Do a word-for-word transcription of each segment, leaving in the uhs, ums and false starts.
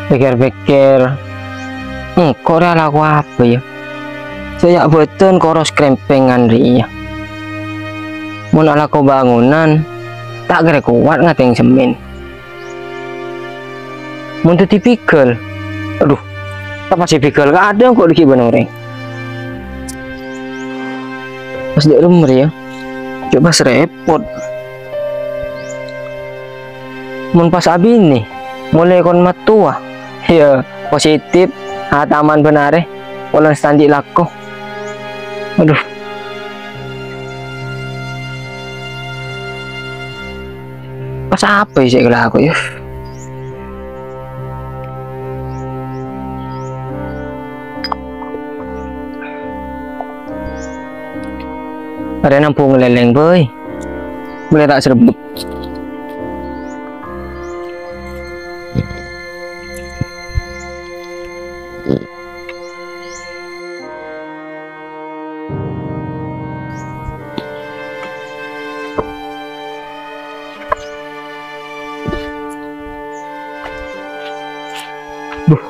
Pèkkèr-pèkkèr, engko' rèya alako apa, yâ? Sè ya' bâdân koros krèmpèngan rèya. Mon alako bangunan, ta' kèra kowat ngatèng semmèn. Mon dhâddhi bigal, adhu, ta' pas bigal kadhâng kok dhâggi' bân orèng. Pas dâ' remma rèya, jhâ' pas rèpot. Mon pas abinè, molaè kon mattowa, yâ, positif, ataman bân arè, polana sè ta' andi' lako. Adhu. Pas apa sè èkalako, yâ? Arèya nambu ngalèlèng, boy. Molaè ta' serebbhâ. Buh.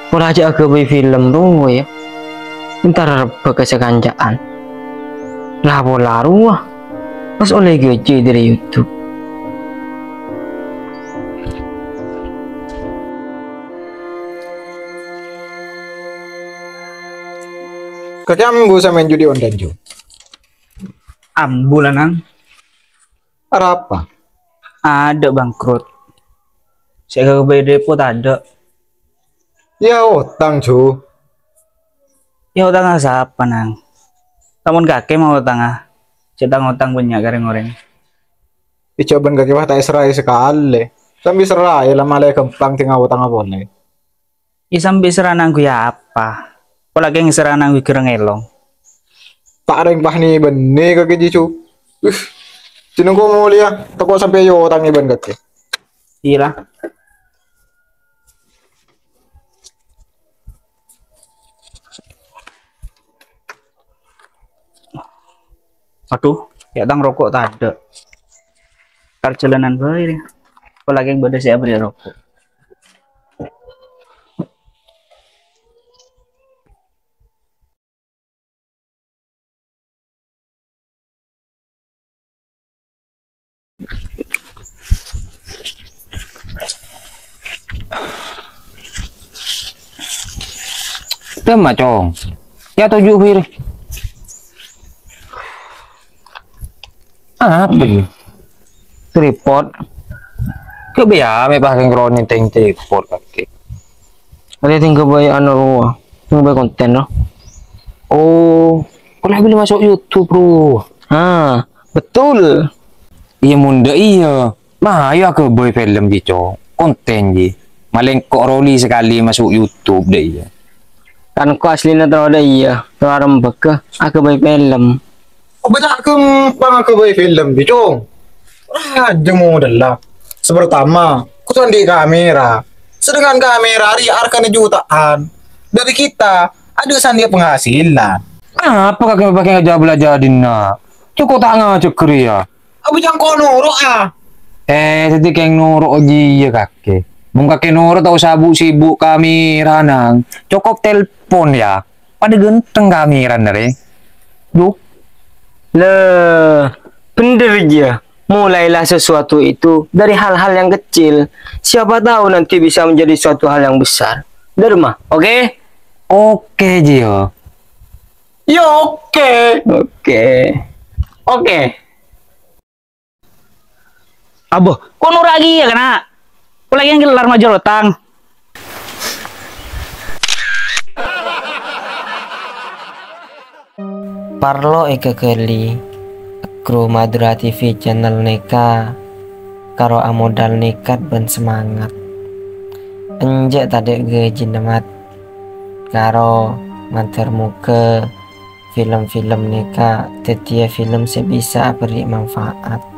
Pola jhâ' aghâbây film rowa, yâ. Entar rebbhâ ka sakanca'an. La pola rowa. Pas ollè gajhi dâri YouTube. Kakè ambu sè maèn judi online, Ju? Ambu la, Nang. Arapa? Adâ' bangkrut. Sè èkaghâbây dâri dâpot adâ'. Yâ, otang, Ju. Yâ, otangnga sapa, Nang? Lamon kakè ma' otangnga, sè tang-otang bânnya' ka rèng-orèng. Ijâ bân kakè wah ta' èserraè sakalè. Sambi serraè la malè ghâmpang dhing aotangnga polè. Yâ sambi serrana ngangghuy apa? Pola kèng serrana ngangghuy ghârâng èlong. Ta' rèng pas nè bânnè kakè jiyâ, Ju. Uh, jhâ' nengko molèya, tako' sampè' èotangè bân kakè. Iyâ la. Adhu, yâ tang roko' tadâ'. Parjhâlânan bhâi rè. Apalagi bâdâ sè aberri' roko'. Dâmma, Cong. Yâ, toju' bhâi rè. Apa ini? Tripod. Kok biya me' pakai kroni teng tripod kake. Ada tinggal banyak anu rowa. Tinggal banyak konten, no? Oh, kok lagi masuk YouTube, bro? Ha, betul. Iya, munda iya. Mah, ayo aku boy film ji, Cong. Konten ji. Maleng kok roli sekali masuk YouTube deh iya. Kan ko aslina terro deh iya. Terro arembek ke aku boy film. Apa tak kempang aku boy film ji, Cong? Raja model lah. Sepertama, ku sandi kamera. Sedangkan kamera ri harganya jutaan. Dari kita, ada sandi penghasilan. Apa kakek pakai ngajak belajar dina? Cukup tak ngajak ya. Abu jangko noro', ah. Eh, tadi keng noro' ji ya, kake. Mung kake noro' tau sabu sibuk kamera, nang. Cokop telpon ya. Pada ganteng kamera nere. Duh. Lah, bener ya. Mulailah sesuatu itu dari hal-hal yang kecil. Siapa tahu nanti bisa menjadi suatu hal yang besar. Dharma, oke? Oke, Jio. Ya, oke. Oke. Oke. Abo, kok nuragi ya, kena? Kok lagi yang gelar major utang? Parlo èkaghâli, kru Madura T V Channel nèka karo amodal nèkat bân semangat. Enjâ' tadâ' ghâjina, Mat. Karo mandhâr moghâ film-film nèka dhâddhiyâ film sè bisa aberri' manfaat.